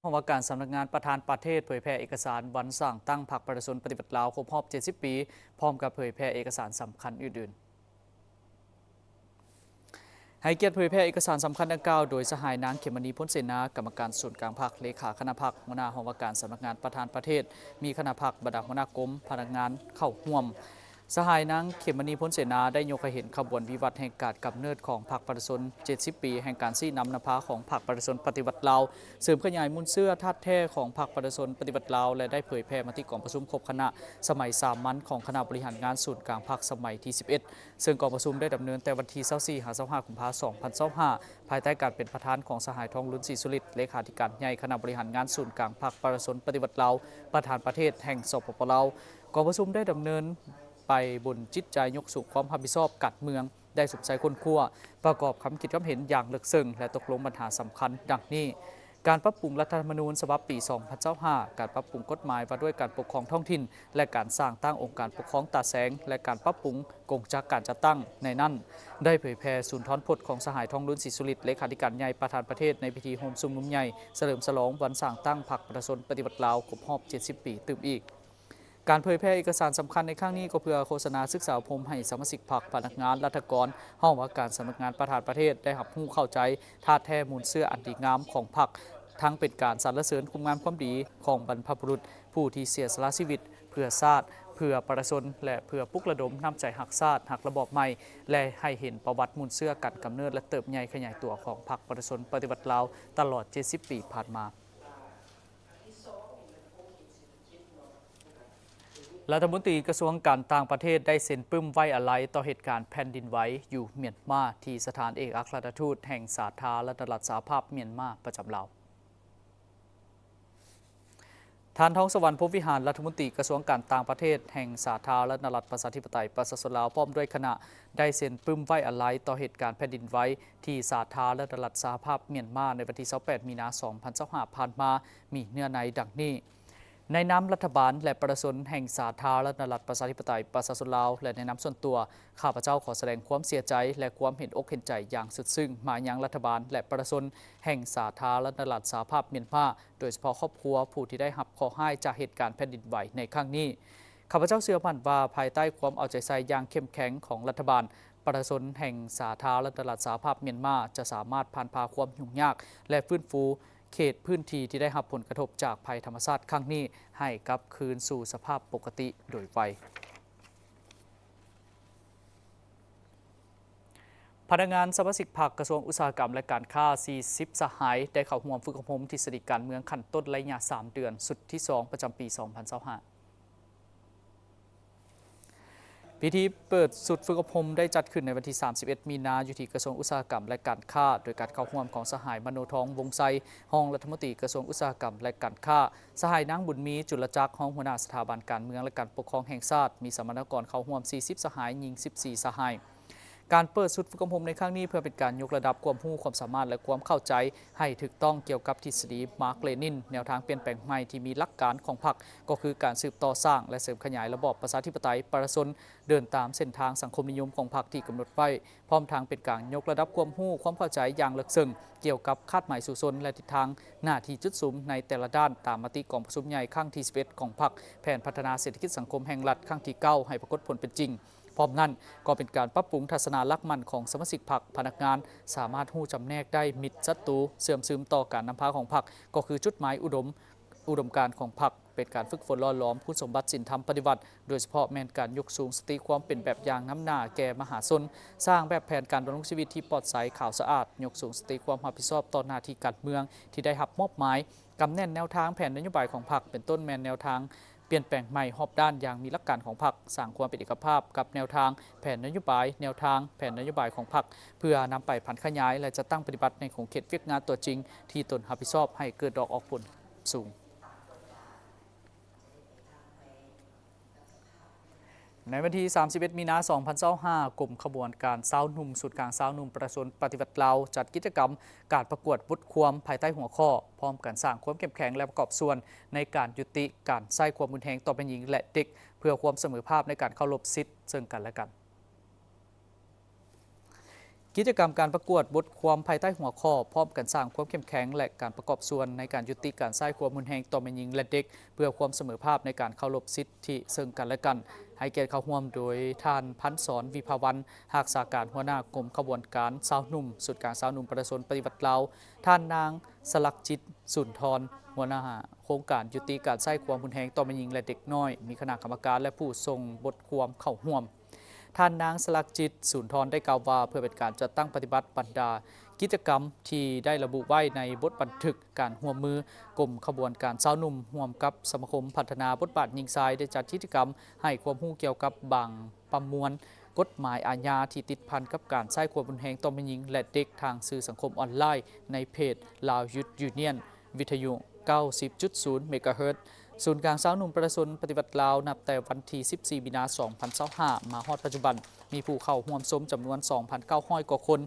ຫ້ອງວ່າການສຳນັກງານປະທານປະເທດ ເຜີຍແຜ່ເອກະສານວັນສ້າງຕັ້ງພັກປະຊາຊົນປະຕິວັດລາວຄົບຮອບເຈັດສິບປີ ພ້ອມກັບເຜີຍແຜ່ເອກະສານສຳຄັນອື່ນໆ. ໃຫ້ກຽດເຜີຍແຜ່ເອກະສານສຳຄັນດັ່ງກ່າວໂດຍສະຫາຍນາງ ເຂມມະນີ ພົນເສນາ, ກຳມະການສູນກາງພັກ, ເລຂາຄະນະພັກ, ຫົວໜ້າຫ້ອງວ່າການສຳນັກງານປະທານປະເທດ, ມີຄະນະພັກ, ບັນດາຫົວໜ້າກົມ, ພະນັກງານເຂົ້າຮ່ວມ. ສະຫາຍນາງ ເຂມມະນີ ພົນເສນາ ໄດ້ຍົກໃຫ້ເຫັນຂະບວນວິວັດແຫ່ງການກຳເນີດຂອງພັກປະຊາຊົນເຈັດສິບປີ ແຫ່ງການຊີ້ນຳນຳພາຂອງພັກປະຊາຊົນປະຕິວັດລາວ, ເສີມຂະຫຍາຍມູນເຊື້ອທາດແທ້ຂອງພັກປະຊາຊົນປະຕິວັດລາວ ແລະ ໄດ້ເຜີຍແຜ່ມະຕິກອງປະຊຸມຄົບຄະນະສະໄໝສາມັນຂອງຄະນະບໍລິຫານງານສູນກາງພັກສະໄໝທີສິບເອັດ ເຊິ່ງກອງປະຊຸມໄດ້ດຳເນີນແຕ່ວັນທີຊາວສີ່ຫາຊາວຫ້າ ກຸມພາ ສອງພັນຊາວຫ້າ ພາຍໃຕ້ການເປັນປະທານຂອງສະຫາຍ ທອງລຸນ ສີສຸລິດ ເລຂາທິການໃຫຍ່ຄະນະບໍລິຫານງານສູນກາງພັກປະຊາຊົນປະຕິວັດລາວ ປະທານປະເທດແຫ່ງ ສປປ ລາວ. ກອງປະຊຸມໄດ້ດຳເນີນໄປບົນຈິດໃຈຍົກສູງຄວາມຮັບຜິດຊອບການເມືອງ, ໄດ້ສຸມໃສ່ຄົ້ນຄວ້າ, ປະກອບຄຳຄິດຄຳເຫັນຢ່າງເລິກເຊິ່ງ ແລະ ຕົກລົງບັນຫາສຳຄັນດັ່ງນີ້: ການປັບປຸງລັດຖະທຳມະນູນສະບັບປີສອງພັນຊາວຫ້າ, ການປັບປຸງກົດໝາຍວ່າດ້ວຍການປົກຄອງທ້ອງຖິ່ນ ແລະ ການສ້າງຕັ້ງອົງການປົກຄອງຕາແສງ ແລະ ການປັບປຸງກົງຈັກການຈັດຕັ້ງ. ໃນນັ້ນ ໄດ້ເຜີຍແຜ່ສູນທ້ອນພົດຂອງສະຫາຍ ທອງລຸນ ສີສຸລິດ ເລຂາທິການໃຫຍ່ປະທານປະເທດ ໃນພິທີໂຮມຊຸມນຸມໃຫຍ່ສະເຫຼີມສະຫຼອງວັນສ້າງຕັ້ງພັກປະຊາຊົນປະຕິວັດລາວຄົບຮອບເຈັດສິບປີຕື່ມອີກ. ການເຜີຍແຜ່ເອກະສານສຳຄັນໃນຄັ້ງນີ້ ກໍເພື່ອໂຄສະນາສຶກສາອົບຮົມໃຫ້ສະມາຊິກພັກ, ພະນັກງານລັດຖະກອນ, ຫ້ອງວ່າການສຳນັກງານປະທານປະເທດ ໄດ້ຮັບຮູ້ເຂົ້າໃຈທາດແທ້ມູນເຊື້ອອັນດີງາມຂອງພັກ, ທັງເປັນການສັນລະເສີນຄຸນງາມຄວາມດີຂອງບັນພະບຸລຸດຜູ້ທີ່ເສຍສະຫຼະຊີວິດເພື່ອຊາດ, ເພື່ອປະຊາຊົນ ແລະ ເພື່ອປຸກລະດົມນ້ຳໃຈຮັກຊາດ, ຮັກລະບອບໃໝ່ ແລະ ໃຫ້ເຫັນປະຫວັດມູນເຊື້ອການກຳເນີດ ແລະ ເຕີບໃຫຍ່ຂະຫຍາຍຕົວຂອງພັກປະຊາຊົນປະຕິວັດລາວຕະຫຼອດເຈັດສິບປີຜ່ານມາ. ລັດຖະມົນຕີກະຊວງການຕ່າງປະເທດໄດ້ເຊັນປຶ້ມໄວ້ອາໄລຕໍ່ເຫດການແຜ່ນດິນໄຫວຢູ່ມຽນມາ ທີ່ສະຖານເອກອັກຄະລັດຖະທູດແຫ່ງສາທາລະນະລັດສະຫະພາບມຽນມາປະຈຳລາວ. ທ່ານ ທອງສະຫວັນ ພົມວິຫານ ລັດຖະມົນຕີກະຊວງການຕ່າງປະເທດແຫ່ງສາທາລະນະລັດປະຊາທິປະໄຕປະຊາຊົນລາວ ພ້ອມດ້ວຍຄະນະ ໄດ້ເຊັນປຶ້ມໄວ້ອາໄລຕໍ່ເຫດການແຜ່ນດິນໄຫວທີ່ສາທາລະນະລັດສະຫະພາບມຽນມາ ໃນວັນທີຊາວແປດ ມີນາ ສອງພັນຊາວຫ້າ ຜ່ານມາ ມີເນື້ອໃນດັ່ງນີ້: ໃນນາມລັດຖະບານ ແລະ ປະຊາຊົນແຫ່ງສາທາລະນະລັດປະຊາທິປະໄຕປະຊາຊົນລາວ ແລະ ໃນນາມສ່ວນຕົວ, ຂ້າພະເຈົ້າຂໍສະແດງຄວາມເສຍໃຈ ແລະ ຄວາມເຫັນອົກເຫັນໃຈຢ່າງສຸດຊຶ້ງມາຍັງລັດຖະບານ ແລະ ປະຊາຊົນແຫ່ງສາທາລະນະລັດສະຫະພາບມຽນມາ, ໂດຍສະເພາະຄອບຄົວຜູ້ທີ່ໄດ້ຮັບເຄາະຮ້າຍຈາກເຫດການແຜ່ນດິນໄຫວໃນຄັ້ງນີ້. ຂ້າພະເຈົ້າເຊື່ອໝັ້ນວ່າ ພາຍໃຕ້ຄວາມເອົາໃຈໃສ່ຢ່າງເຂັ້ມແຂງຂອງລັດຖະບານ, ປະຊາຊົນແຫ່ງສາທາລະນະລັດສະຫະພາບມຽນມາ ຈະສາມາດຜ່ານຜ່າຄວາມຫຍຸ້ງຍາກ ແລະ ຟື້ນຟູ ເຂດພື້ນທີ່ທີ່ໄດ້ຮັບຜົນກະທົບຈາກໄພທຳມະຊາດຄັ້ງນີ້ ໃຫ້ກັບຄືນສູ່ສະພາບປົກກະຕິໂດຍໄວ. ພະນັກງານສະມາຊິກພັກກະຊວງອຸດສາຫະກຳ ແລະ ການຄ້າ ສີ່ສິບສະຫາຍ ໄດ້ເຂົ້າຮ່ວມຝຶກອົບຮົມທິດສະດີການເມືອງຂັ້ນຕົ້ນໄລຍະສາມເດືອນ ຊຸດທີສອງ ປະຈຳປີສອງພັນຊາວຫ້າ. ພິທີເປີດຊຸດຝຶກອົບຮົມໄດ້ຈັດຂຶ້ນໃນວັນທີສາມສິບເອັດ ມີນາ ຢູ່ທີ່ກະຊວງອຸດສາຫະກຳ ແລະ ການຄ້າ, ໂດຍການເຂົ້າຮ່ວມຂອງສະຫາຍ ມະໂນທອງ ວົງໄຊ, ຮອງລັດຖະມົນຕີກະຊວງອຸດສາຫະກຳ ແລະ ການຄ້າ, ສະຫາຍ ນາງ ບຸນມີ ຈຸນລະຈັກ, ຮອງຫົວໜ້າສະຖາບັນການເມືອງ ແລະ ການປົກຄອງແຫ່ງຊາດ, ມີສຳມະນາກອນເຂົ້າຮ່ວມ ສີ່ສິບສະຫາຍ, ຍິງ ສິບສີ່ສະຫາຍ. ການເປີດຊຸດຝຶກອົບຮົມໃນຄັ້ງນີ້ ເພື່ອເປັນການຍົກລະດັບຄວາມຮູ້ຄວາມສາມາດ ແລະ ຄວາມເຂົ້າໃຈໃຫ້ຖືກຕ້ອງກ່ຽວກັບທິດສະດີມາກ-ເລນິນ, ແນວທາງປ່ຽນແປງໃໝ່ທີ່ມີຫຼັກການຂອງພັກ ກໍຄືການສືບຕໍ່ສ້າງ ແລະ ເສີມຂະຫຍາຍລະບອບປະຊາທິປະໄຕປະຊາຊົນ, ເດີນຕາມເສັ້ນທາງສັງຄົມນິຍົມຂອງພັກທີ່ກຳນົດໄວ້, ພ້ອມທັງເປັນການຍົກລະດັບຄວາມຮູ້ຄວາມເຂົ້າໃຈຢ່າງເລິກເຊິ່ງກ່ຽວກັບຄາດໝາຍສູ້ຊົນ ແລະ ທິດທາງໜ້າທີ່ຈຸດສຸມໃນແຕ່ລະດ້ານ ຕາມມະຕິກອງປະຊຸມໃຫຍ່ຄັ້ງທີສິບເອັດຂອງພັກ, ແຜນພັດທະນາເສດຖະກິດສັງຄົມແຫ່ງລັດຄັ້ງທີເກົ້າ ໃຫ້ປາກົດຜົນເປັນຈິງ. ພ້ອມນັ້ນກໍເປັນການປັບປຸງທັດສະນະຫຼັກໝັ້ນຂອງສະມາຊິກພັກ, ພະນັກງານສາມາດຮູ້ຈຳແນກໄດ້ມິດສັດຕູ, ເຊື່ອມຊຶມຕໍ່ການນຳພາຂອງພັກ ກໍຄືຈຸດໝາຍອຸດົມ, ອຸດົມການຂອງພັກ, ເປັນການຝຶກຝົນຫຼໍ່ຫຼອມຄຸນສົມບັດສິນທຳປະຕິວັດ, ໂດຍສະເພາະແມ່ນການຍົກສູງສະຕິຄວາມເປັນແບບຢ່າງນຳໜ້າແກ່ມະຫາຊົນ, ສ້າງແບບແຜນການດຳລົງຊີວິດທີ່ປອດໃສ, ຂາວສະອາດ, ຍົກສູງສະຕິຄວາມຮັບຜິດຊອບຕໍ່ໜ້າທີ່ການເມືອງທີ່ໄດ້ຮັບມອບໝາຍ, ກຳແໜ້ນແນວທາງແຜນນະໂຍບາຍຂອງພັກ, ເປັນຕົ້ນແມ່ນແນວທາງ ປ່ຽນແປງໃໝ່ຮອບດ້ານຢ່າງມີຫຼັກການຂອງພັກ, ສ້າງຄວາມເປັນເອກະພາບກັບແນວທາງແຜນນະໂຍບາຍ, ແນວທາງແຜນນະໂຍບາຍຂອງພັກ ເພື່ອນຳໄປຜັນຂະຫຍາຍ ແລະ ຈັດຕັ້ງປະຕິບັດໃນຂົງເຂດວຽກງານຕົວຈິງທີ່ຕົນຮັບຜິດຊອບໃຫ້ເກີດດອກອອກຜົນສູງ. ໃນວັນທີສາມສິບເອັດ ມີນາ ສອງພັນຊາວຫ້າ ກົມຂະບວນການຊາວໜຸ່ມ ສູນກາງຊາວໜຸ່ມປະຊາຊົນປະຕິວັດລາວ ຈັດກິດຈະກຳການປະກວດບົດຄວາມພາຍໃຕ້ຫົວຂໍ້ ພ້ອມກັນສ້າງຄວາມເຂັ້ມແຂງ ແລະ ປະກອບສ່ວນໃນການຍຸຕິການໃຊ້ຄວາມຮຸນແຮງຕໍ່ແມ່ຍິງ ແລະ ເດັກ ເພື່ອຄວາມສະເໝີພາບໃນການເຄົາລົບສິດເຊິ່ງກັນ ແລະ ກັນ. ກິດຈະກຳການປະກວດບົດຄວາມພາຍໃຕ້ຫົວຂໍ້ ພ້ອມກັນສ້າງຄວາມເຂັ້ມແຂງ ແລະ ການປະກອບສ່ວນໃນການຍຸຕິການໃຊ້ຄວາມຮຸນແຮງຕໍ່ແມ່ຍິງ ແລະ ເດັກ ເພື່ອຄວາມສະເໝີພາບໃນການເຄົາລົບສິດທິເຊິ່ງກັນ ແລະ ກັນ ໃຫ້ກຽດເຂົ້າຮ່ວມໂດຍທ່ານ ພັນສອນ ວິພາວັນ ຮັກສາການຫົວໜ້າກົມຂະບວນການຊາວໜຸ່ມ ສູນກາງຊາວໜຸ່ມປະຊາຊົນປະຕິວັດລາວ, ທ່ານນາງ ສະຫຼັກຈິດ ສູນທອນ ຫົວໜ້າໂຄງການຍຸຕິການໃຊ້ຄວາມຮຸນແຮງຕໍ່ແມ່ຍິງ ແລະ ເດັກນ້ອຍ, ມີຄະນະກຳມະການ ແລະ ຜູ້ສົ່ງບົດຄວາມເຂົ້າຮ່ວມ. ທ່ານນາງ ສະຫຼັກຈິດ ສູນທອນ ໄດ້ກ່າວວ່າ ເພື່ອເປັນການຈັດຕັ້ງປະຕິບັດບັນດາກິດຈະກຳທີ່ໄດ້ລະບຸໄວ້ໃນບົດບັນທຶກການຮ່ວມມື, ກົມຂະບວນການຊາວໜຸ່ມ ຮ່ວມກັບສະມາຄົມພັດທະນາບົດບາດຍິງຊາຍ ໄດ້ຈັດກິດຈະກຳໃຫ້ຄວາມຮູ້ກ່ຽວກັບບາງປະມວນກົດໝາຍອາຍາທີ່ຕິດພັນກັບການໃຊ້ຄວາມຮຸນແຮງຕໍ່ແມ່ຍິງ ແລະ ເດັກ ທາງສື່ສັງຄົມອອນລາຍ ໃນເພຈ Lao Youth Union ວິທະຍຸ ເກົ້າສິບຈຸດສູນ ເມກາເຮີດ. ສູນກາງຊາວໜຸ່ມປະຊາຊົນປະຕິວັດລາວ ນັບແຕ່ວັນທີສິບສີ່ ມີນາ ສອງພັນຊາວຫ້າ ມາຮອດປັດຈຸບັນ ມີຜູ້ເຂົ້າຮ່ວມຊົມຈຳນວນ ສອງພັນເກົ້າຮ້ອຍ ກວ່າຄົນ.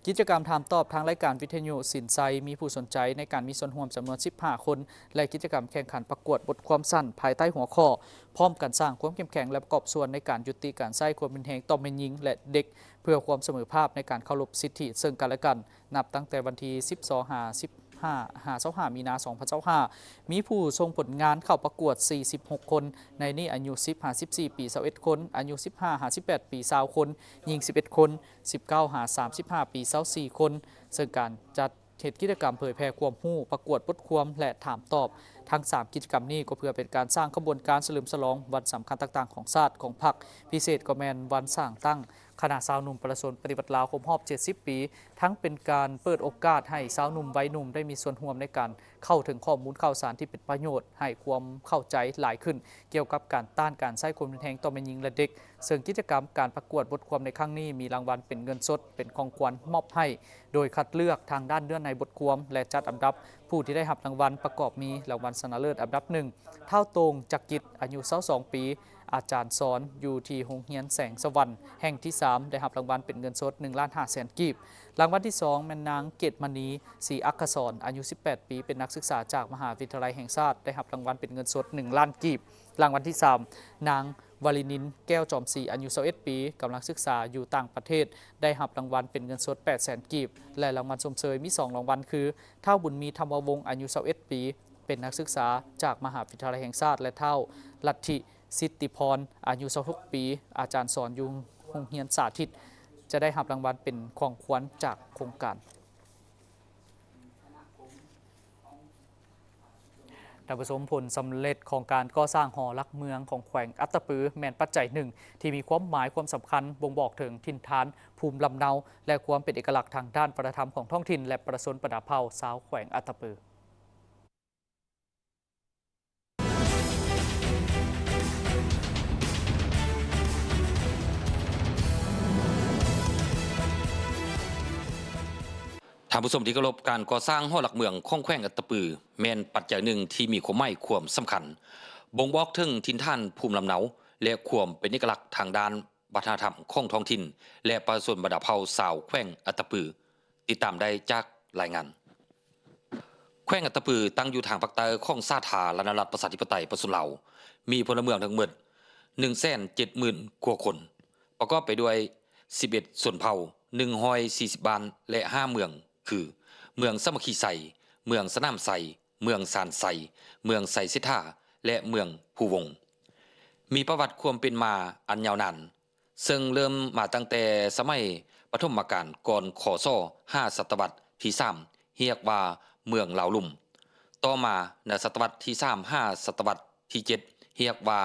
ກິດຈະກຳຖາມຕອບທາງລາຍການວິທະຍຸສິນໄຊ ມີຜູ້ສົນໃຈໃນການມີສ່ວນຮ່ວມຈຳນວນ ສິບຫ້າ ຄົນ ແລະ ກິດຈະກຳແຂ່ງຂັນປະກວດບົດຄວາມສັ້ນພາຍໃຕ້ຫົວຂໍ້ ພ້ອມກັນສ້າງຄວາມເຂັ້ມແຂງ ແລະ ປະກອບສ່ວນໃນການຍຸຕິການໃຊ້ຄວາມຮຸນແຮງຕໍ່ແມ່ຍິງ ແລະ ເດັກ ເພື່ອຄວາມສະເໝີພາບໃນການເຄົາລົບສິດທິເຊິ່ງກັນ ແລະ ກັນ. ນັບຕັ້ງແຕ່ວັນທີສິບສອງ ຫາ ສິບຫ້າ ຫາ ຊາວຫ້າ ມີນາ ສອງພັນຊາວຫ້າ ມີຜູ້ສົ່ງຜົນງານເຂົ້າປະກວດ ສີ່ສິບຫົກ ຄົນ, ໃນນີ້ອາຍຸ ສິບ ຫາ ສິບສີ່ ປີ ຊາວເອັດ ຄົນ, ອາຍຸ ສິບຫ້າ ຫາ ສິບແປດ ປີ ຊາວ ຄົນ, ຍິງ ສິບເອັດ ຄົນ, ສິບເກົ້າ ຫາ ສາມສິບຫ້າ ປີ ຊາວສີ່ ຄົນ. ເຊິ່ງການຈັດເຮັດກິດຈະກຳເຜີຍແຜ່ຄວາມຮູ້, ປະກວດບົດຄວາມ ແລະ ຖາມຕອບ ທັງສາມກິດຈະກຳນີ້ ກໍເພື່ອເປັນການສ້າງຂະບວນການສະເຫຼີມສະຫຼອງວັນສຳຄັນຕ່າງໆຂອງຊາດ, ຂອງພັກ, ພິເສດກໍແມ່ນວັນສ້າງຕັ້ງ ຄະນະຊາວໜຸ່ມປະຊາຊົນປະຕິວັດລາວຄົບຮອບເຈັດສິບປີ, ທັງເປັນການເປີດໂອກາດໃຫ້ຊາວໜຸ່ມໄວໜຸ່ມໄດ້ມີສ່ວນຮ່ວມໃນການເຂົ້າເຖິງຂໍ້ມູນຂ່າວສານທີ່ເປັນປະໂຫຍດ, ໃຫ້ຄວາມເຂົ້າໃຈຫຼາຍຂຶ້ນກ່ຽວກັບການຕ້ານການໃຊ້ຄວາມຮຸນແຮງຕໍ່ແມ່ຍິງ ແລະ ເດັກ. ເຊິ່ງກິດຈະກຳການປະກວດບົດຄວາມໃນຄັ້ງນີ້ ມີລາງວັນເປັນເງິນສົດເປັນຂອງຂວັນມອບໃຫ້, ໂດຍຄັດເລືອກທາງດ້ານເນື້ອໃນບົດຄວາມ ແລະ ຈັດອຳດັບຜູ້ທີ່ໄດ້ຮັບລາງວັນ ປະກອບມີລາງວັນຊະນະເລີດອັນດັບໜຶ່ງ ທ້າວ ໂຕ່ງ ຈັກກິດ ອາຍຸ ຊາວສອງ ປີ, ອາຈານສອນຢູ່ທີ່ໂຮງຮຽນແສງສະຫວັນແຫ່ງທີສາມ ໄດ້ຮັບລາງວັນເປັນເງິນສົດ ໜຶ່ງລ້ານຫ້າແສນ ກີບ. ລາງວັນທີສອງ ແມ່ນນາງ ເກດມະນີ ສີອັກຄະສອນ ອາຍຸ ສິບແປດ ປີ, ເປັນນັກສຶກສາຈາກມະຫາວິທະຍາໄລແຫ່ງຊາດ, ໄດ້ຮັບລາງວັນເປັນເງິນສົດ ໜຶ່ງລ້ານ ກີບ. ລາງວັນທີສາມ ນາງ ວາລິນິນ ແກ້ວຈອມສີ ອາຍຸ ຊາວເອັດ ປີ, ກຳລັງສຶກສາຢູ່ຕ່າງປະເທດ, ໄດ້ຮັບລາງວັນເປັນເງິນສົດ ແປດແສນ ກີບ ແລະ ລາງວັນຊົມເຊີຍມີສອງລາງວັນ ຄື ທ້າວ ບຸນມີ ທຳມະວົງ ອາຍຸ ຊາວເອັດ ປີ, ເປັນນັກສຶກສາຈາກມະຫາວິທະຍາໄລແຫ່ງຊາດ ແລະ ທ້າວ ລັດທິ ສິດຕິພອນ ອາຍຸ ຊາວຫົກ ປີ, ອາຈານສອນຢູ່ໂຮງຮຽນສາທິດ, ຈະໄດ້ຮັບລາງວັນເປັນຂອງຂວັນຈາກໂຄງການ. ທ່ານຜູ້ຊົມ, ຜົນສຳເລັດຂອງການກໍ່ສ້າງຫໍຫຼັກເມືອງຂອງແຂວງອັດຕະປື ແມ່ນປັດໄຈໜຶ່ງທີ່ມີຄວາມໝາຍຄວາມສຳຄັນບົ່ງບອກເຖິງຖິ່ນຖານ, ພູມລຳເນົາ ແລະ ຄວາມເປັນເອກະລັກທາງດ້ານວັດທະນະທຳຂອງທ້ອງຖິ່ນ ແລະ ປະຊາຊົນບັນດາເຜົ່າຊາວແຂວງອັດຕະປື. ທ່ານຜູ້ຊົມທີ່ເຄົາລົບ, ການກໍ່ສ້າງຫໍຫຼັກເມືອງຂອງແຂວງອັດຕະປື ແມ່ນປັດໄຈໜຶ່ງທີ່ມີຄວາມໝາຍຄວາມສຳຄັນ, ບົ່ງບອກເຖິງຖິ່ນຖານ, ພູມລຳເນົາ ແລະ ຄວາມເປັນເອກະລັກທາງດ້ານ ວັດທະນະທຳຂອງທ້ອງຖິ່ນ ແລະ ປະຊາຊົນບັນດາເຜົ່າຊາວແຂວງອັດຕະປື. ຕິດຕາມໄດ້ຈາກລາຍງານ. ແຂວງອັດຕະປືຕັ້ງຢູ່ທາງພາກໃຕ້ຂອງສາທາລະນະລັດປະຊາທິປະໄຕປະຊາຊົນລາວ, ມີພົນລະເມືອງທັງໝົດ ໜຶ່ງແສນເຈັດໝື່ນ ກວ່າຄົນ, ປະກອບໄປດ້ວຍ ສິບເອັດ ຊົນເຜົ່າ, ໜຶ່ງຮ້ອຍສີ່ສິບ ບ້ານ ແລະ ຫ້າເມືອງ ຄື ເມືອງສາມັກຄີໄຊ, ເມືອງສະໜາມໄຊ, ເມືອງຊານໄຊ, ເມືອງໄຊເສດຖາ ແລະ ເມືອງພູວົງ. ມີປະຫວັດຄວາມເປັນມາອັນຍາວນານ, ເຊິ່ງເລີ່ມມາຕັ້ງແຕ່ສະໄໝປະຖົມມະການ ກ່ອນ ຄ.ສ. ຫາ ສະຕະວັດທີສາມ ຮຽກວ່າເມືອງລາວລຸ່ມ, ຕໍ່ມາໃນສະຕະວັດທີສາມ ຫາ ສະຕະວັດທີເຈັດ ຮຽກວ່າ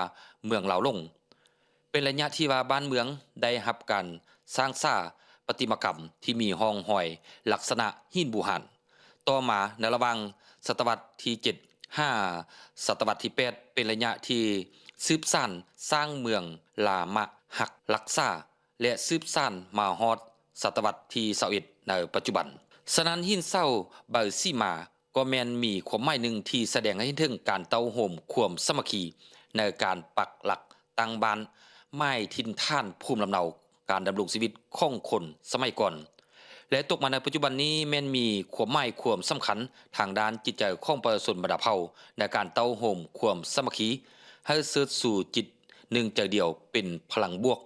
ເມືອງລາວຫຼົງ. ເປັນໄລຍະທີ່ວ່າບ້ານເມືອງໄດ້ຮັບການສ້າງສາປະຕິມາກຳທີ່ມີຮ່ອງຮອຍລັກສະນະຫີນບູຮານ. ຕໍ່ມາໃນລະຫວ່າງສະຕະວັດທີເຈັດ ຫາ ສະຕະວັດທີແປດ ເປັນໄລຍະທີ່ສືບສານສ້າງເມືອງລາມະຮັກລັກສາ ແລະ ສືບສານມາຮອດສະຕະວັດທີຊາວເອັດ ໃນປັດຈຸບັນ. ສະນັ້ນ ຫີນເສົາໃບສີມາ ກໍແມ່ນມີຄວາມໝາຍໜຶ່ງທີ່ສະແດງໃຫ້ເຫັນເຖິງການເຕົ້າໂຮມຄວາມສາມັກຄີໃນການປັກຫຼັກຕັ້ງບ້ານ, ໝາຍຖິ່ນຖານ, ພູມລຳເນົາ, ການດຳລົງຊີວິດຂອງຄົນສະໄໝກ່ອນ ແລະ ຕົກມາໃນປັດຈຸບັນນີ້ ແມ່ນມີຄວາມໝາຍຄວາມສຳຄັນທາງດ້ານຈິດໃຈຂອງປະຊາຊົນບັນດາເຜົ່າ ໃນການເຕົ້າໂຮມຄວາມສາມັກຄີ ໃຫ້ເຊີດຊູຈິດໜຶ່ງໃຈດຽວເປັນພະລັງບວກ,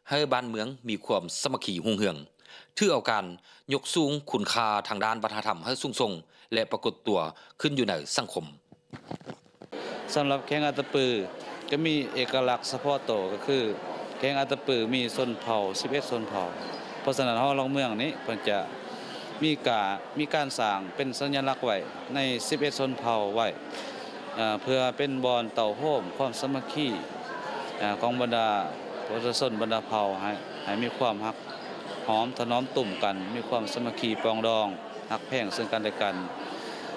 ໃຫ້ບ້ານເມືອງມີຄວາມສາມັກຄີຮຸ່ງເຮືອງ. ຖືເອົາການຍົກສູງຄຸນຄ່າທາງດ້ານວັດທະນະທຳໃຫ້ສູງສົ່ງ ແລະ ປາກົດຕົວຂຶ້ນຢູ່ໃນສັງຄົມ. ສຳລັບແຂວງອັດຕະປື ກໍມີເອກະລັກສະເພາະໂຕ ກໍຄືແຂວງອັດຕະປືມີຊົນເຜົ່າສິບເອັດຊົນເຜົ່າ. ເພາະສະນັ້ນ ຫໍຫຼັກເມືອງນີ້ເພິ່ນຈະມີກາ ມີການສ້າງເປັນສັນຍະລັກໄວ້ໃນສິບເອັດຊົນເຜົ່າໄວ້ ເພື່ອເປັນບ່ອນເຕົ້າໂຮມຄວາມສາມັກຄີ ຂອງບັນດາປະຊາຊົນບັນດາເຜົ່າ ໃຫ້ ໃຫ້ມີຄວາມຮັກຫອມຖະໜອມຕຸ້ມກັນ, ມີຄວາມສາມັກຄີປອງດອງ ຮັກແພງເຊິ່ງກັນແລະກັນ.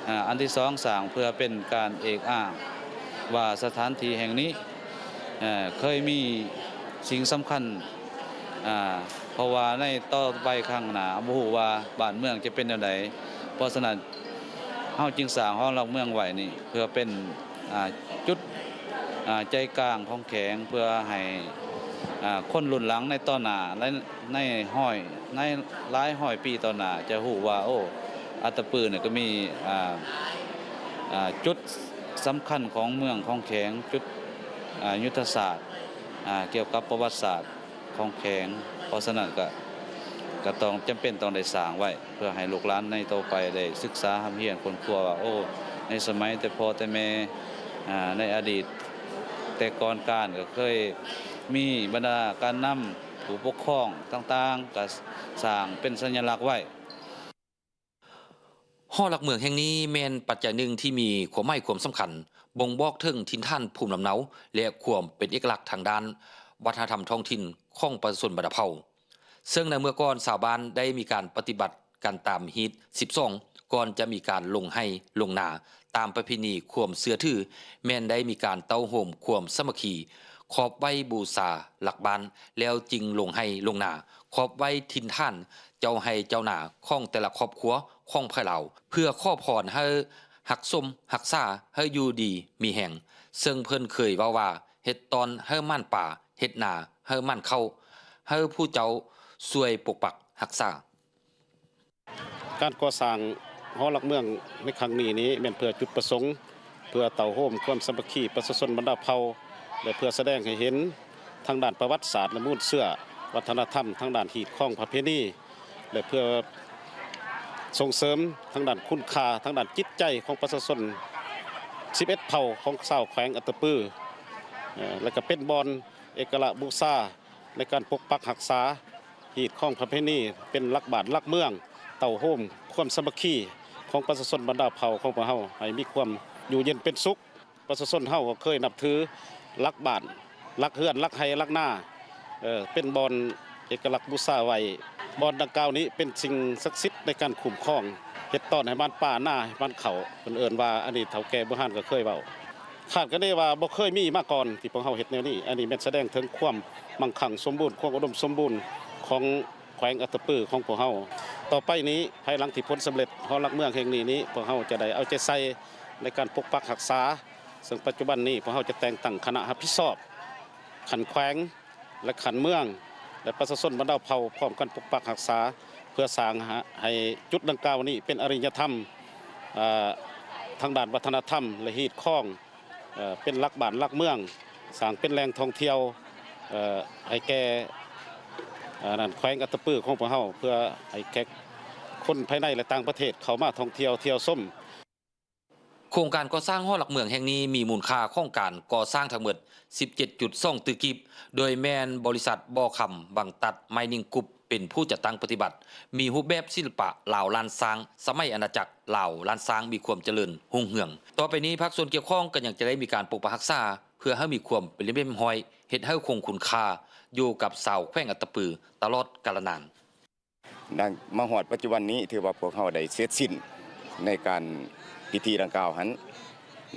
ອາ ອັນທີສອງ ສ້າງເພື່ອເປັນການເອກອ້າງວ່າສະຖານທີ່ແຫ່ງນີ້ ເອີ ເຄີຍມີສິ່ງສຳຄັນ ອາ ເພາະວ່າໃນຕໍ່ໄປຂ້າງໜ້າ ບໍ່ຮູ້ວ່າບ້ານເມືອງຈະເປັນແນວໃດ. ເພາະສະນັ້ນ ເຮົາຈຶ່ງສ້າງຫໍຫຼັກເມືອງໄວ້ນີ້ ເພື່ອເປັນ ອາ ຈຸດ ອາ ໃຈກາງຂອງແຂວງ ເພື່ອໃຫ້ ອາ ຄົນລຸ້ນຫຼັງໃນຕໍ່ໜ້າ ໃນ ໃນຮ້ອຍ ໃນຫຼາຍຮ້ອຍປີຕໍ່ໜ້າ ຈະຮູ້ວ່າ ໂອ້ ອັດຕະປືນີ້ກໍມີ ອາ ອາ ຈຸດສຳຄັນຂອງເມືອງຂອງແຂວງ ຈຸດ ອາ ຍຸດທະສາດ ອາ ກ່ຽວກັບປະຫວັດສາດຂອງແຂວງ. ເພາະສະນັ້ນກໍ ກໍຕ້ອງ ຈຳເປັນຕ້ອງໄດ້ສ້າງໄວ້ ເພື່ອໃຫ້ລູກຫຼານໃນຕໍ່ໄປໄດ້ສຶກສາຮ່ຳຮຽນຄົ້ນຄວ້າວ່າ ໂອ້ ໃນສະໄໝແຕ່ພໍ່ແຕ່ແມ່ ອາ ໃນອະດີດແຕ່ກ່ອນການ ກໍເຄີຍມີບັນດາການນຳ ຜູ້ປົກຄອງຕ່າງໆ ກໍສ້າງເປັນສັນຍະລັກໄວ້. ຫໍຫຼັກເມືອງແຫ່ງນີ້ແມ່ນປັດໄຈໜຶ່ງທີ່ມີຄວາມໝາຍຄວາມສຳຄັນ ບົ່ງບອກເຖິງຖິ່ນຖານພູມລຳເນົາ ແລະ ຄວາມເປັນເອກະລັກທາງດ້ານວັດທະນະທຳທ້ອງຖິ່ນຂອງປະຊາຊົນບັນດາເຜົ່າ. ເຊິ່ງໃນເມື່ອກ່ອນຊາວບ້ານໄດ້ມີການປະຕິບັດກັນຕາມຮີດສິບສອງ ກ່ອນຈະມີການລົງໄຮ່ລົງນາ ຕາມປະເພນີຄວາມເຊື່ອຖື ແມ່ນໄດ້ມີການເຕົ້າໂຮມຄວາມສາມັກຄີ ຂອບໄຫວ້ບູຊາຫຼັກບ້ານ ແລ້ວຈຶ່ງລົງໄຮ່ລົງນາ ຂອບໄຫວ້ຖິ່ນຖານ ເຈົ້າໄຮ່ເຈົ້ານາຂອງແຕ່ລະຄອບຄົວຂອງໃຜລາວ ເພື່ອຂໍພອນໃຫ້ຮັກສົມຮັກສາ ໃຫ້ຢູ່ດີມີແຮງ. ເຊິ່ງເພິ່ນເຄີຍເວົ້າວ່າ ເຮັດຕ່ອນໃຫ້ໝານປາ, ເຮັດນາໃຫ້ໝານເຂົ້າ, ໃຫ້ຜູ້ເຈົ້າຊ່ວຍປົກປັກຮັກສາ. ການກໍ່ສ້າງຫໍຫຼັກເມືອງໃນຄັ້ງນີ້ນີ້ ແມ່ນເພື່ອຈຸດປະສົງ ເພື່ອເຕົ້າໂຮມຄວາມສາມັກຄີປະຊາຊົນບັນດາເຜົ່າ ແລະ ເພື່ອສະແດງໃຫ້ເຫັນທາງດ້ານປະຫວັດສາດ ແລະ ມູນເຊື້ອວັດທະນະທຳ, ທາງດ້ານຮີດຄອງປະເພນີ ແລະ ເພື່ອສົ່ງເສີມທາງດ້ານຄຸນຄ່າທາງດ້ານຈິດໃຈຂອງປະຊາຊົນສິບເອັດເຜົ່າຂອງຊາວແຂວງອັດຕະປື ເອີ ແລະ ກໍເປັນບ່ອນເອກະລະບູຊາ ໃນການປົກປັກຮັກສາຮີດຄອງປະເພນີ ເປັນຫຼັກບ້ານຫຼັກເມືອງ ເຕົ້າໂຮມຄວາມສາມັກຄີຂອງປະຊາຊົນບັນດາເຜົ່າຂອງພວກເຮົາ ໃຫ້ມີຄວາມຢູ່ເຢັນເປັນສຸກ. ປະຊາຊົນເຮົາກໍເຄີຍນັບຖືຫຼັກບ້ານ, ຫຼັກເຮືອນ, ຫຼັກໄຮ່, ຫຼັກນາ ເອີ ເປັນບ່ອນເອກະລັກບູຊາໄວ້. ບ່ອນດັ່ງກ່າວນີ້ເປັນສິ່ງສັກສິດໃນການຄຸ້ມຄອງ, ເຮັດຕ້ອນໃຫ້ໝານປາ, ນາໃຫ້ໝານເຂົ້າ. ເພິ່ນເອີ້ນວ່າ ອັນນີ້ເຖົ້າແກ່ບູຮານກໍເຄີຍເວົ້າ. ຄາດຄະເນວ່າບໍ່ເຄີຍມີມາກ່ອນທີ່ພວກເຮົາເຮັດແນວນີ້. ອັນນີ້ແມ່ນສະແດງເຖິງຄວາມມັ່ງຄັ່ງສົມບູນ, ຄວາມອຸດົມສົມບູນຂອງແຂວງອັດຕະປືຂອງພວກເຮົາ. ຕໍ່ໄປນີ້, ພາຍຫຼັງທີ່ຜົນສຳເລັດຫໍຫຼັກເມືອງແຫ່ງນີ້ນີ້, ພວກເຮົາຈະໄດ້ເອົາໃຈໃສ່ໃນການປົກປັກຮັກສາ, ເຊິ່ງປັດຈຸບັນນີ້ພວກເຮົາຈະແຕ່ງຕັ້ງຄະນະຮັບຜິດຊອບຂັ້ນແຂວງ ແລະ ຂັ້ນເມືອງ ແລະ ປະຊາຊົນບັນດາເຜົ່າ ພ້ອມກັນປົກປັກຮັກສາ ເພື່ອສ້າງໃຫ້ ໃຫ້ຈຸດດັ່ງກ່າວນີ້ເປັນອະລິຍະທຳ ເອີ ທາງດ້ານວັດທະນະທຳ ແລະ ຮີດຄອງ ເອີ ເປັນຫຼັກບ້ານຫຼັກເມືອງ, ສ້າງເປັນແຫຼ່ງທ່ອງທ່ຽວ ເອີ ໃຫ້ແກ່ ເອີ ນັ້ນ ແຂວງອັດຕະປືຂອງພວກເຮົາ ເພື່ອໃຫ້ແຂກຄົນພາຍໃນ ແລະ ຕ່າງປະເທດເຂົ້າມາທ່ອງທ່ຽວທ່ຽວຊົມ. ໂຄງການກໍ່ສ້າງຫໍຫຼັກເມືອງແຫ່ງນີ້ມີມູນຄ່າຂອງການກໍ່ສ້າງທັງໝົດສິບເຈັດຈຸດສອງຕື້ກີບ, ໂດຍແມ່ນບໍລິສັດບໍ່ຄຳວັງຕັດໄມນິງກຣຸບ ເປັນຜູ້ຈັດຕັ້ງປະຕິບັດ, ມີຮູບແບບສິລະປະລາວລ້ານຊ້າງ ສະໄໝອານາຈັກລາວລ້ານຊ້າງມີຄວາມຈະເລີນຮຸ່ງເຮືອງ. ຕໍ່ໄປນີ້ພາກສ່ວນກ່ຽວຂ້ອງກໍຍັງຈະໄດ້ມີການປົກປັກຮັກສາ ເພື່ອໃຫ້ມີຄວາມເປັນລະບຽບຮຽບຮ້ອຍ, ເຮັດໃຫ້ຄົງຄຸນຄ່າຢູ່ກັບຊາວແຂວງອັດຕະປືຕະຫຼອດກາລະນານ. ມາຮອດປັດຈຸບັນນີ້ ຖືວ່າພວກເຮົາໄດ້ເສັດສິ້ນໃນການພິທີດັ່ງກ່າວຫັ້ນ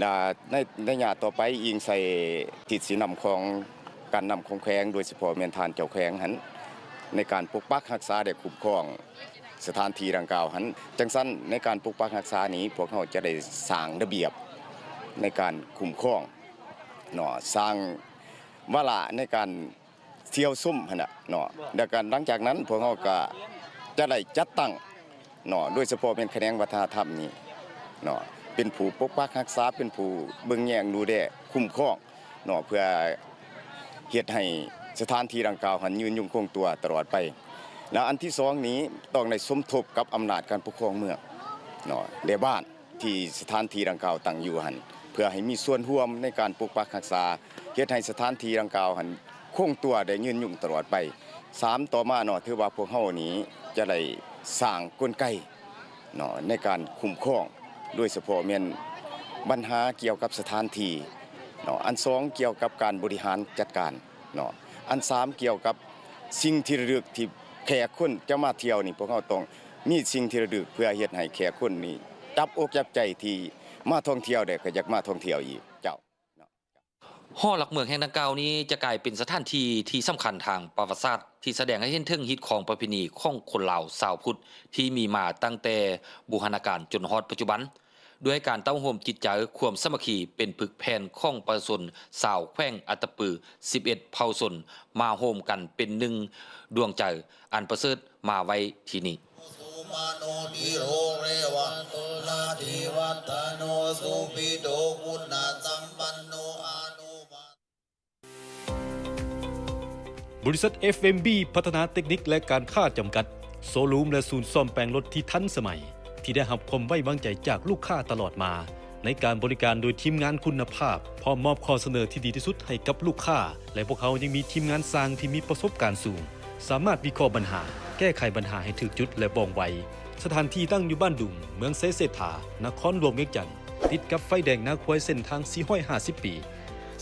ແລະ ໃນໄລຍະຕໍ່ໄປ ອີງໃສ່ທິດຊີ້ນຳຂອງການນຳຂອງແຂວງ ໂດຍສະເພາະແມ່ນທ່ານເຈົ້າແຂວງຫັ້ນ ໃນການປົກປັກຮັກສາ ແລະ ຄຸ້ມຄອງສະຖານທີ່ດັ່ງກ່າວຫັ້ນ. ຈັ່ງຊັ້ນ ໃນການປົກປັກຮັກສານີ້ ພວກເຮົາຈະໄດ້ສ້າງລະບຽບໃນການຄຸ້ມຄອງເນາະ, ສ້າງວາລະໃນການ ທ່ຽວຊົມຫັ້ນນະເນາະ. ແລ້ວກໍຫຼັງຈາກນັ້ນ ພວກເຮົາກໍຈະໄດ້ຈັດຕັ້ງເນາະ, ໂດຍສະເພາະແມ່ນຂະແໜງວັດທະນະທຳນີ້ເນາະ, ເປັນຜູ້ປົກປັກຮັກສາ, ເປັນຜູ້ເບິ່ງແຍງດູແລຄຸ້ມຄອງເນາະ, ເພື່ອເຮັດໃຫ້ສະຖານທີ່ດັ່ງກ່າວຫັ້ນຍືນຍົງຄົງຕົວຕະຫຼອດໄປ. ແລະ ອັນທີສອງນີ້ ຕ້ອງໄດ້ສົມທົບກັບອຳນາດການປົກຄອງເມືອງເນາະ ແລະ ບ້ານທີ່ສະຖານທີ່ດັ່ງກ່າວຕັ້ງຢູ່ຫັ້ນ ເພື່ອໃຫ້ມີສ່ວນຮ່ວມໃນການປົກປັກຮັກສາ ເຮັດໃຫ້ສະຖານທີ່ດັ່ງກ່າວຫັ້ນຄົງຕົວໄດ້ຍືນຍົງຕະຫຼອດໄປ. ສາມ ຕໍ່ມາເນາະ ຖືວ່າພວກເຮົານີ້ຈະໄດ້ສ້າງກົນໄກເນາະ ໃນການຄຸ້ມຄອງ ໂດຍສະເພາະແມ່ນບັນຫາກ່ຽວກັບສະຖານທີ່ເນາະ. ອັນສອງ ກ່ຽວກັບການບໍລິຫານຈັດການເນາະ. ອັນສາມ ກ່ຽວກັບສິ່ງທີ່ລະລຶກທີ່ແຂກຄົນຈະມາທ່ຽວນີ້ ພວກເຮົາຕ້ອງມີສິ່ງທີ່ລະລຶກ ເພື່ອເຮັດໃຫ້ແຂກຄົນນີ້ຈັບອົກຈັບໃຈ ທີ່ມາທ່ອງທ່ຽວແລ້ວກໍຢາກມາທ່ອງທ່ຽວອີກ. ເຈົ້າ. ຫໍຫຼັກເມືອງແຫ່ງດັ່ງກ່າວນີ້ຈະກາຍເປັນສະຖານທີ່ທີ່ສຳຄັນທາງປະຫວັດສາດ ທີ່ສະແດງໃຫ້ເຫັນເຖິງຮີດຄອງປະເພນີຂອງຄົນລາວຊາວພຸດ ທີ່ມີມາຕັ້ງແຕ່ບູຮານະການຈົນຮອດປັດຈຸບັນ, ດ້ວຍການເຕົ້າໂຮມຈິດໃຈຄວາມສາມັກຄີເປັນຜຶກແຜ່ນຂອງປະຊາຊົນຊາວແຂວງອັດຕະປື ສິບເອັດເຜົ່າຊົນ ມາໂຮມກັນເປັນໜຶ່ງດວງໃຈອັນປະເສີດມາໄວ້ທີ່ນີ້. ບໍລິສັດ ເອັຟເອັມບີ ພັດທະນາເຕັກນິກ ແລະ ການຄ້າຈຳກັດ, ໂຊຣູມ ແລະ ສູນສ້ອມແປງລົດທີ່ທັນສະໄໝ ທີ່ໄດ້ຮັບຄວາມໄວ້ວາງໃຈຈາກລູກຄ້າຕະຫຼອດມາ ໃນການບໍລິການໂດຍທີມງານຄຸນນະພາບ, ພ້ອມມອບຂໍ້ສະເໜີທີ່ດີທີ່ສຸດໃຫ້ກັບລູກຄ້າ ແລະ ພວກເຮົາຍັງມີທີມງານຊ່າງທີ່ມີປະສົບການສູງ, ສາມາດວິເຄາະບັນຫາ, ແກ້ໄຂບັນຫາໃຫ້ຖືກຈຸດ ແລະ ວ່ອງໄວ. ສະຖານທີ່ຕັ້ງຢູ່ບ້ານດຸງ, ເມືອງໄຊເສດຖາ, ນະຄອນຫຼວງວຽງຈັນ, ຕິດກັບໄຟແດງນາຄວາຍເສັ້ນທາງສີ່ຮ້ອຍຫ້າສິບປີ.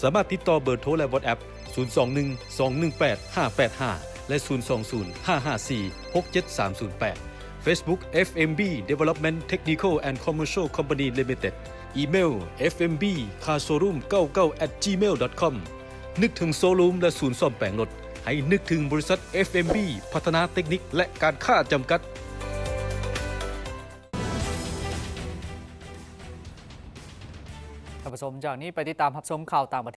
ສາມາດຕິດຕໍ່ເບີໂທ ແລະ ວອດແອັບ ສູນສອງໜຶ່ງ ສອງໜຶ່ງແປດ ຫ້າແປດຫ້າ ແລະ ສູນສອງສູນ ຫ້າຫ້າສີ່ ຫົກເຈັດສາມສູນແປດ. Facebook ເອັຟເອັມບີ Development Technical and Commercial Company Limited. ອີເມວ ເອັຟເອັມບີ ຄາ ໂຊຣູມ ເກົ້າເກົ້າ ແອັດ ຈີເມວ ດອດ ຄອມ. ນຶກເຖິງໂຊຣູມ ແລະ ສູນສ້ອມແປງລົດ, ໃຫ້ນຶກເຖິງບໍລິສັດ ເອັຟເອັມບີ ພັດທະນາເຕັກນິກ ແລະ ການຄ້າຈຳກັດ. ທ່ານຜູ້ຊົມ, ຈາກນີ້ໄປຕິດຕາມຮັບຊົມຂ່າວຕ່າງປະເທດ.